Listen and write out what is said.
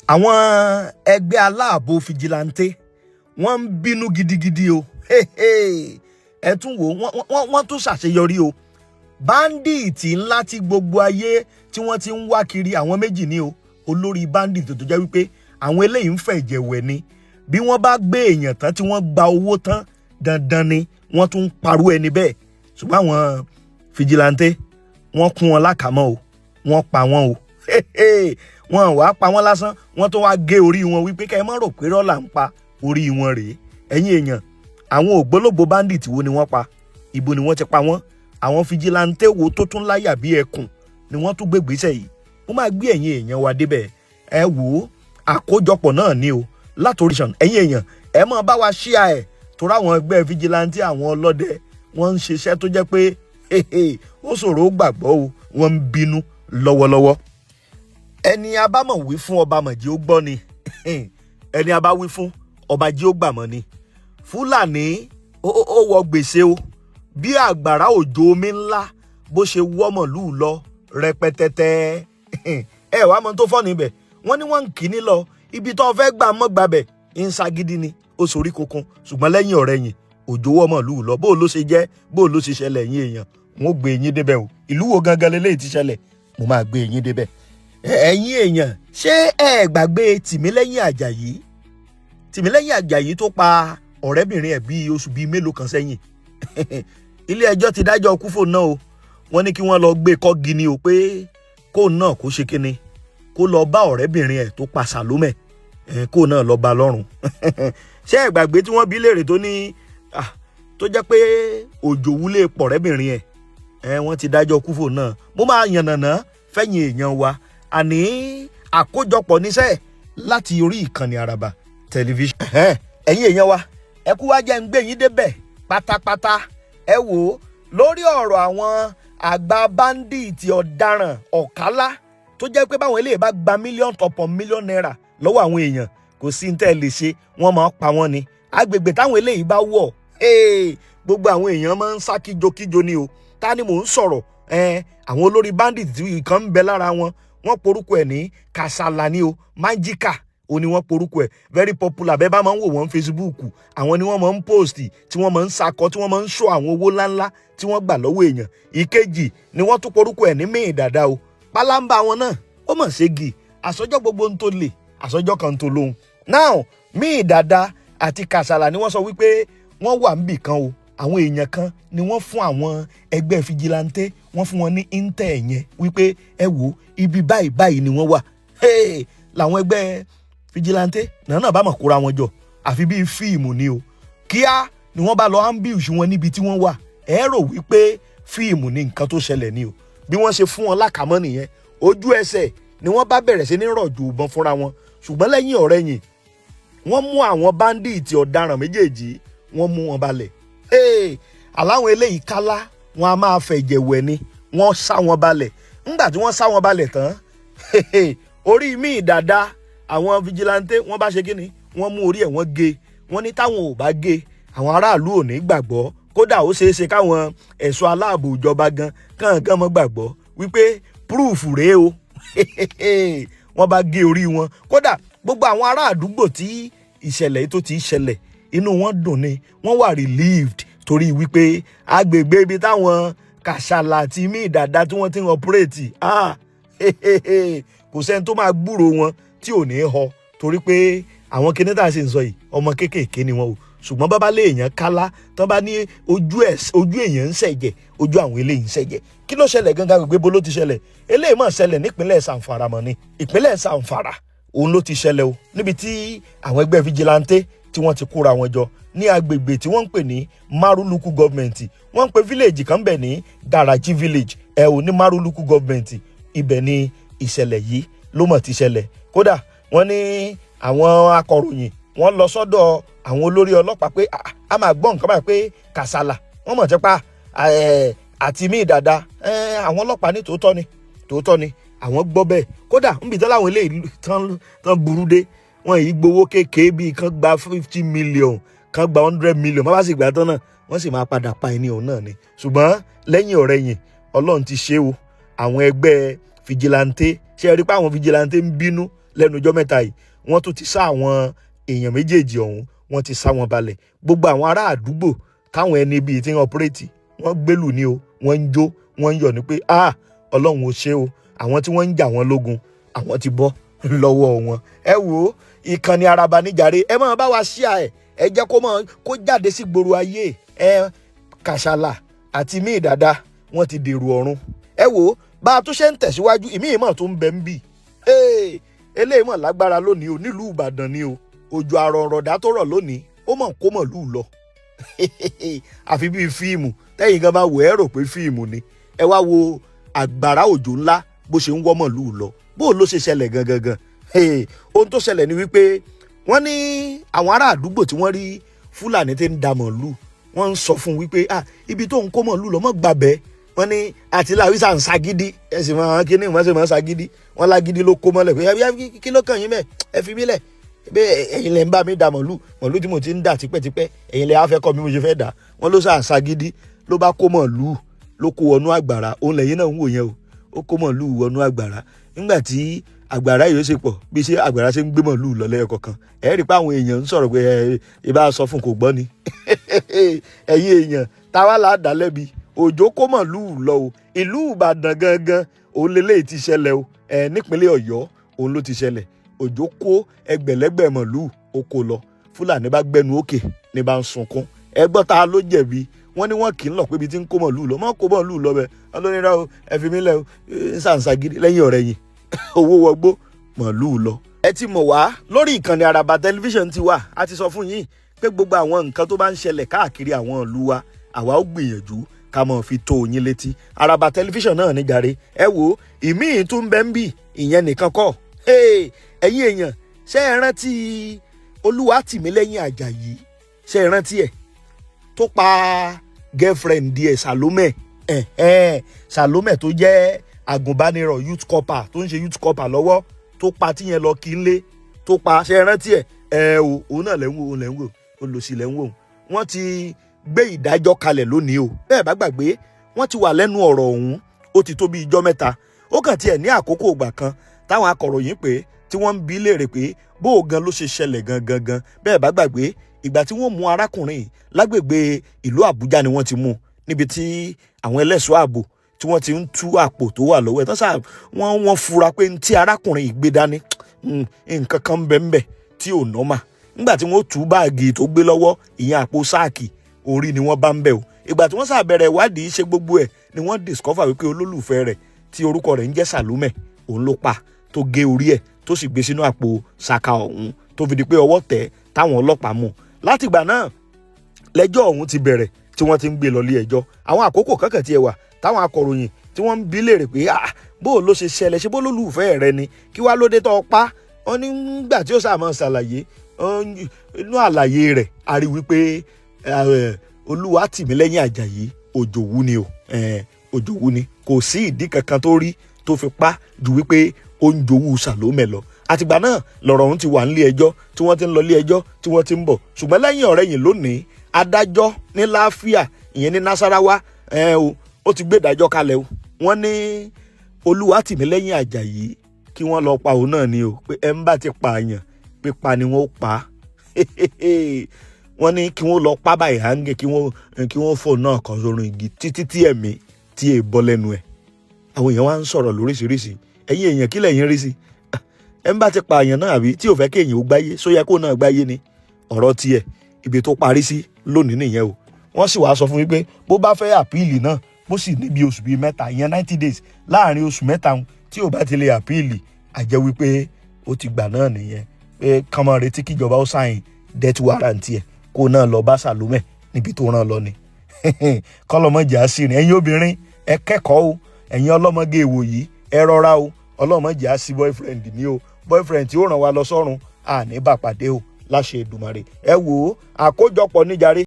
Àwọn ẹgbẹ́ aláàbò vigilante, wọ́n ń bínú gidigidi o. Ẹ tún wò, wọ́n tún ṣàṣeyọrí o. Bandit ńlá tí gbogbo ayé tí wọ́n ti ń wá kiri, àwọn méjì ní o. Olórí bandit tó jẹ́ wípé àwọn eléyìí ń fẹ̀jẹ̀ wẹ̀ ni. Bí wọ́n bá gbé èèyàn tán, tí wọ́n gba owó tán, dandan ni wọ́n tún ń parú ẹni bẹ́ẹ̀. Ṣùgbọ́n àwọn vigilante, wọ́n kún wọn lákàmọ́ o, wọ́n pa wọ́n o. Wọ́n wàá pa wọ́n lásán, wọ́n tó wá gé orí wọn, wípé kẹ́ ẹ má rò pé rọ́là ń pa orí wọn rèé. Ẹ̀yin èèyàn, àwọn ògbólógbò bandit wo ni wọ́n pa? Ibo ni wọ́n ti pa wọ́n? Àwọn vigilante wo tó tún láyà bí ẹkùn ni wọ́n tún gbégbèsè yìí? Mo máa gbé ẹ̀yin èèyàn wa débẹ̀. Ẹ wò ó, àkójọpọ̀ náà ni o látòrí sàn. Ẹ̀yin èèyàn, ẹ máa bá wa ṣíà ẹ̀, torí àwọn ẹgbẹ́ vigilante, àwọn ọlọ́dẹ, wọ́n ń ṣiṣẹ́ tó jẹ́ pé ó ṣòro ó gbàgbọ́ o. Wọ́n ń bínú lọ́wọ́lọ́wọ́. Ẹni abámọ̀ wí fún ọba mọ̀jí ó gbọ́ ni, ẹni abá wí fún ọba jí ó gbàmọ̀ ni. Fúlàní ó wọ gbèsè o. Bí àgbàrá òjò omi ńlá bó ṣe wọ́ mọ̀lúù lọ rẹpẹtẹtẹ, ẹ wàá mọ tó fọ́ níbẹ̀. Wọ́n ní wọ́n ń kí ní lọ ibi tó fẹ́ gbà mọ́ gbàbẹ̀ ń ṣagídí ni, ó sorí kunkun. Ṣùgbọ́n lẹ́yìn ọ̀rẹ́yìn, òjò wọ́ mọ̀lúù lọ. Bó ló ṣe jẹ́? Bó ló ṣe ṣẹlẹ̀? Yín èèyàn, wọn ó gbé yín débẹ̀ o. Ìlú wo gangan leléyìí ti ṣẹlẹ̀? Mo máa gbé yín débẹ̀. Ẹ̀yin èèyàn, ṣé ẹ gbàgbé Tìmílẹ́yìn Àjàyí? Tìmílẹ́yìn Àjàyí tó pa ọ̀rẹ́bìnrin ẹ̀ bíi oṣù bíi mélòó kan sẹ́yìn, ilé ẹjọ́ ti dájọ́ kúfò náà o. Wọ́n ní kí wọ́n lọ gbé kọ́gi ni o, pé kó náà kó ṣe kíni, kó lọ bá ọ̀rẹ́bìnrin ẹ̀ tó pa Salome, kó náà lọ bá lọ́rùn. Ṣé ẹ gbàgbé tí wọ́n bí léèrè tó ní tó jẹ́ pé òjò wúlé pọ̀rẹ́bìnrin ẹ̀? Wọ́n ti dájọ́ kúfò náà. Mo máa yànnàná fẹ́yìn èèyàn wa. Àní àkójọpọ̀ níṣẹ́ láti orí ìkànnì Àràbà Tẹlifíṣàn. Ẹ̀yin èèyàn wa, ẹ kú wá jẹ́ ń gbé yín débẹ̀ pátápátá. Ẹ wò ó, lórí ọ̀rọ̀ àwọn àgbà bandit ọ̀daràn ọ̀kálá tó jẹ́ pé báwọn eléyìí bá gba million upon million naira lọ́wọ́ àwọn èèyàn, kò sí ní tẹ́ ẹ lè ṣe, wọ́n máa pa wọ́n ni. Agbègbè táwọn eléyìí bá wọ̀, gbogbo àwọn èèyàn máa ń sá kíjokíjo ni o. Ta ni mò ń sọ̀rọ̀? Àwọn olórí bandit tí kan ń bẹ lára wọn, wọ́n porúkọ ẹ̀ ní Kasala ni o, Majika ó ní wọ́n porúkọ ẹ̀. Very popular. Bẹ́ẹ̀ bá máa ń wò wọ́n Facebook, àwọn ni wọ́n máa ń post, tí wọ́n máa ń sakọ, tí wọ́n máa ń show àwọn owó ńláńlá tí wọ́n gbà lọ́wọ́ èèyàn. Ìkejì ni wọ́n tún porúkọ ẹ̀ ní Míì Dàda o. Pálábá wọn náà ó mọ̀ ségi àsọjọ́ gbogbo ń tó lè àsọjọ́ kan tó lóhun. Now, Míì Dàda àti Kasala ni wọ́n sọ wípé wọ́n wà níbì kan o. Àwọn èèyàn kan ni wọ́n fún àwọn ẹgbẹ́ vigilante, wọ́n fún wọn ní intel yẹn wípé ẹ wò, ibi báyìí báyìí ni wọ́n wà. Hey, làwọn ẹgbẹ́ vigilante náà bá mọ̀ kóra wọn jọ, àfi bíi fíìmù ni o. Kíá ni wọ́n bá lọ ambush wọn níbi tí wọ́n wà. Ẹ rò wípé fíìmù ni nǹkan tó ṣẹlẹ̀ ni o. Bí wọ́n ṣe fún wọn lákàmọ́ nìyẹn. Ojú ẹsẹ̀ ni wọ́n bá bẹ̀rẹ̀ sí ní rọ̀jò ìbọn fúnra wọn. Ṣùgbọ́n lẹ́yìn ọ̀rẹ́yìn, wọ́n mú àwọn bandit ọ̀daràn méjèèjì, wọ́n mú wọn balẹ̀. Aláwọn eléyìí kálá, wọn a máa fẹ̀jẹ̀ wẹ̀ ni. Wọ́n sá wọn balẹ̀. Ńgbà tí wọ́n sá wọn balẹ̀ tán, orí míì dáadáa, àwọn vigilante, wọ́n bá ṣe kíni, wọ́n mú orí ẹ̀, wọ́n gé. Wọ́n ní táwọn ò bá gé, àwọn aráàlú ò ní gbàgbọ́. Kódà, ó ṣeé ṣe káwọn ẹ̀ṣọ́ aláàbò ìjọba gan kànkan mọ́ gbàgbọ́ wípé proof rèé o. Wọ́n bá gé orí wọn. Kódà, gbogbo àwọn ará àdúgbò tí ìṣẹ̀lẹ̀ tó ti ṣẹlẹ̀, inú wọn dùn ni, wọ́n wà relieved, torí wípé agbègbè ibi táwọn Kàṣàlà àti Míì Dàda tí wọ́n ti ń operate, ah, kò sẹ́ni tó máa gbúrò wọn tí ò ní họ, torí pé àwọn kinní tá a ṣe ń sọ yìí, ọmọ kéékèèké ni wọn o. Ṣùgbọ́n bábá lé èèyàn kálá tán, bá ní ojú ẹ̀, ojú èèyàn ń ṣẹ̀jẹ̀, ojú àwọn eléyìí ń ṣẹ̀jẹ̀. Kí ló ṣẹlẹ̀ gangan? Gbogbo ló ti ṣẹlẹ̀. Eléyìí mọ̀ ṣẹlẹ̀ nípínlẹ̀ Zamfara mọ̀ ni. Ìpínlẹ̀ Zamfara òun ló ti ṣẹlẹ̀ o, níbi tí àwọn ẹgbẹ́ vigilante tí wọ́n ti kóra wọn jọ ní agbègbè tí wọ́n ń pè ní Maru Local Government. Wọ́n ń pè village kan bẹ̀ ní Garaji Village ẹ̀ ò ní Maru Local Government. Ibẹ̀ ni ìṣẹ̀lẹ̀ yìí ló mọ̀ ti ṣẹlẹ̀. Kódà, wọ́n ní àwọn akọ̀ròyìn, wọ́n lọ sọ́dọ̀ àwọn olórí ọlọ́pàá pé a máa gbọ́ nǹkan báyìí pé Kàsálà wọ́n mọ̀ tẹ́pá àti Míì Dàda. Àwọn ọlọ́pàá ní tòótọ́ ni, tòótọ́ ni, àwọn gbọ́ bẹ́ẹ̀. Kódà, níbi tán láwọn eléyìí tán burú dé, wọ́n yìí gbowó kékeré, bíi kan gba 50 million, kan gba 100 million, má bá sì gbà tán náà, wọ́n sì máa padà pa ẹni òun náà ni. Ṣùgbọ́n lẹ́yìn ọ̀rẹ́yìn, Ọlọ́run ti ṣe o. Àwọn ẹgbẹ́ vigilante, ṣe é rí pé àwọn vigilante ń bínú Lẹ́nu ọjọ́ mẹ́ta yìí, wọ́n tún ti sá àwọn èèyàn méjèèjì ọ̀hún, wọ́n ti sá wọn balẹ̀. Gbogbo àwọn ará àdúgbò táwọn ẹni bíi ti ń operate, wọ́n gbélù ní o, wọ́n ń jó, wọ́n ń yọ̀ ní pé, "Ah, Ọlọ́run ò ṣe o, àwọn tí wọ́n ń jà wọ́n lógun, àwọn ti bọ́ lọ́wọ́ wọn." Ẹ wo ìkànnì Araba níjàre, ẹ máa bá wa ṣíà ẹ, ẹ jẹ́ kó máa kó jáde sí gbòòrò ayé. Ẹ Kàṣàlà àti míì dáadáa, wọ́n ti dèrò ọ̀run. Ẹ wo bá a tún ṣe ń tẹ̀síwájú, ìmí ìmọ̀ tó ń bẹ ń bì. Eléyìí mọ̀ lágbára lónìí o. Nílùú Ìbàdàn ni o. Òjò àrọ̀rọ̀dá tó rọ̀ lónìí, ó mọ̀ kó mọ̀ lù lọ, àfi bíi fíìmù. Tẹ́yìn gan bá wò, ẹ́ rò pé fíìmù ni. Ẹ wá wo àgbàrá òjò ńlá bó ṣe ń wọ́ mọ̀lúù lọ. Bó ló ṣe ṣẹlẹ̀ gangan gan? Ohun tó ṣẹlẹ̀ ni wípé wọ́n ní àwọn ará àdúgbò tí wọ́n rí Fúlàní tí ń da mọ̀lúù, wọ́n ń sọ fún un wípé, "Ah, ibi tó ń kó mọ̀lúù lọ, mọ́ gbàbẹ́." Wọ́n ní àti làwísà ń ṣagídí, ẹ sì máa kí ni wọ́n sì máa ń ṣagídí. Wọ́n lágídí ló kó mọ́lẹ̀ pé, "Kí ló kàn yín mẹ́? Ẹ fi mí lẹ̀ bẹ́ẹ̀. Ẹ̀yin lẹ ń bá mi da mọ̀lúù, mọ̀lúù tí mo ti ń dà tipẹ́tipẹ́, ẹ̀yin lẹ á fẹ́ kọ́ mi mo ṣe fẹ́ dà." Wọ́n ló sà ṣagídí, ló bá kó mọ̀lúù, ló kó wọnú àgbàrá. Òun lẹ́yìn náà ń wò yẹn o. Ó kó mọ̀lúù wọnú àgbàrá. Nígbà tí àgbàrá yìí ó ṣe pọ̀, bí ṣe àgbàrá ṣe ń gbé mọ̀lúù lọ lẹ́yọkọ̀kan, ẹ rí i pé àwọn èèyàn ń sọ̀rọ̀ pé ẹ ìbá sọ fún kò gbọ́ ni. Ẹ̀yin èèyàn, táwa là á dá lẹ́bi? Òjò kó mọ̀lúù lọ o. Ìlú Ìbàdàn gangan òun lélẹ́yìí ti ṣẹlẹ̀ o. Ẹ nípínlẹ̀ Ọ̀yọ́ òun ló ti ṣẹlẹ̀. Òjò kó ẹgbẹ̀lẹ́gbẹ̀ mọ̀lúù, ó kó lọ. Fúlàní bá gbẹnu òkè ní bá ń sunkún. Ẹ gbọ́, ta ló jẹ̀bi? Wọ́n ní wọ́n kì í lọ pé ibi tí ń kó mọ̀lúù lọ, mọ́ kó mọ̀lúù lọ bẹ́ẹ̀. Ọlọ́nira o, ẹ fi mí lẹ̀ o, ń sàǹsà gidi. Lẹ́yìn ọ̀rẹ́ yìí, owó wọgbó, mọ̀lúù lọ. Ẹ ti mọ̀ wá lórí ìkànnì Àràbà Tẹlifíṣàn ti wà. A ti sọ fún yín pé gbogbo àwọn nǹkan tó bá ń ṣẹlẹ̀ káàkiri àwọn ìlú wa, àwa ó gbìyànjú ká mọ̀ fi tó yín létí. Àràbà Tẹlifíṣàn náà ní jàre. Ẹ wo ìmíì tún bẹ́ ń bì. Ìyẹn nìkan kọ́. Ẹ̀yin èèyàn, ṣé ẹ rántí Olúwatìmílẹ́yìn Àjàyí? Ṣé ẹ rántí ẹ̀ tó pa girlfriend ẹ̀ Salome? Salome tó jẹ́ agùnbánirọ̀, youth corper, tó ń ṣe youth corper lọ́wọ́, tó pa tíyẹn lọ kí n lé tó pa. Ṣé ẹ rántí ẹ̀? Ẹ o, òun náà lẹ́ ń wò, òun lẹ́ ń wò, olùsí lẹ́ ń wò. Wọ́n ti gbé ìdájọ́ kalẹ̀ lónìí o. Bẹ́ẹ̀ bá gbàgbé, wọ́n ti wà lẹ́nu ọ̀rọ̀ ọ̀hún, ó ti tó bí ijọ́ mẹ́ta. Ó kàn tiẹ̀ ní àkókò ìgbà kan táwọn akọ̀ròyìn pé tí wọ́n ń bi léèrè pé bó o gan ló ṣe ṣẹlẹ̀ gangan gan. Bẹ́ẹ̀ bá gbàgbé, ìgbà tí wọ́n mú arákùnrin, lágbègbè ìlú Àbújá ni wọ́n ti mú, níbi tí àwọn ẹlẹ́ṣọ́ ààbò tí wọ́n ti ń tú àpò tó wà lọ́wọ́ ẹ̀ tán sáà. Wọ́n fura pé tí arákùnrin yìí gbé dání, nǹkan kan ń bẹ ń bẹ tí ò normal. Nígbà tí wọ́n tú báàgì tó gbé lọ́wọ́, ìyẹn àpò sáàkì, orí ni wọ́n bá ń bẹ̀ o. Ìgbà tí wọ́n ṣàbẹ̀rẹ̀ ìwádìí, ṣe gbogbo ẹ̀, ni wọ́n discover wípé olólùfẹ́ rẹ̀ tí orúkọ rẹ̀ ń jẹ́ Salome, òun ló pa, tó gé orí ẹ̀, tó sì gbé sínú àpò saka ọ̀hún, tó fi di pé ọwọ́ tẹ̀ táwọn ọlọ́pàá mú. Látìgbà náà lẹ́jọ́ ọ̀hún ti bẹ̀rẹ̀ tí wọ́n ti ń gbé lọ ilé ẹjọ́. Àwọn àkókò kankan tiẹ̀ wà táwọn akọ̀ròyìn tí wọ́n ń bi léèrè pé, "Ah, bó ló ṣe ṣẹlẹ̀? Ṣe bó lólùfẹ́ rẹ ni? Kí wá lóde tó pa?" Wọ́n ní nígbà tí ó sàmọ́ ṣàlàyé, inú àlàyé rẹ̀, a rí wípé Olúwatìmílẹ́yìn Àjàyí òjòwú ni o. Òjòwú ni, kò sí ìdí kankan tó rí tó fi pa ju wípé ó ń jowú Salome lọ. Àtìgbà náà lọ̀rọ̀ ọ̀hún ti wà nílé ẹjọ́, tí wọ́n ti ń lọ ilé ẹjọ́, tí wọ́n ti ń bọ̀. Ṣùgbọ́n lẹ́yìn ọ̀rẹ́yìn lónìí, adájọ́ ní Láfíà, ìyẹn ní Nasarawa, ẹ o, ó ti gbé ìdájọ́ kalẹ̀ o. Wọ́n ní Olúwatìmílẹ́yìn Àjàyí, kí wọ́n lọ pa òun náà ni o, pé ẹ ń bá ti pààyàn, pípa ni wọ́n pa á. Wọ́n ní kí wọ́n lọ pa báyìí hàǹgẹ̀, kí wọ́n fò náà kan sórun igi títí tí ẹ̀mí tí è bọ́ lẹ́nu ẹ̀. Àwọn èèyàn wá ń sọ̀rọ̀ lóríṣiríṣi. Ẹ̀yin èèyàn, kí lẹ̀yin rí sí? Ẹ̀ ń bá ti pààyàn náà, àbí tí ò fẹ́ kéèyàn ó gbáyé, só yẹ kó náà gbáyé ni? Ọ̀rọ̀ tiẹ̀, ibi tó parí sí lónìí nìyẹn o. Wọ́n sì wá sọ fún mi pé bó bá fẹ́ appeal náà, bó sì níbi oṣù bíi 3, ìyẹn 90 days, láàrin oṣù 3 tí ò bá ti lè appeal, àjẹ́ wípé ó ti gbà náà nìyẹn, pé kàn máa retí kíjọba ó sign death warrant ẹ̀, kó náà lọ bá Salome níbi tó rán lọ ni. Kọlọmọjà sí rìn. Ẹ̀yin obìnrin, ẹ kẹ́kọ̀ọ́ o. Ẹ̀yin ọlọ́mọge ìwòyí, ẹ rọra o. Ọlọ́mọjà sí boyfriend ní o. Boyfriend tí ó ràn wá lọ sọ́run, àní bá pàdé o, láṣẹ Èdùmàrè. Ẹ wò ó, àkójọpọ̀ níjàre.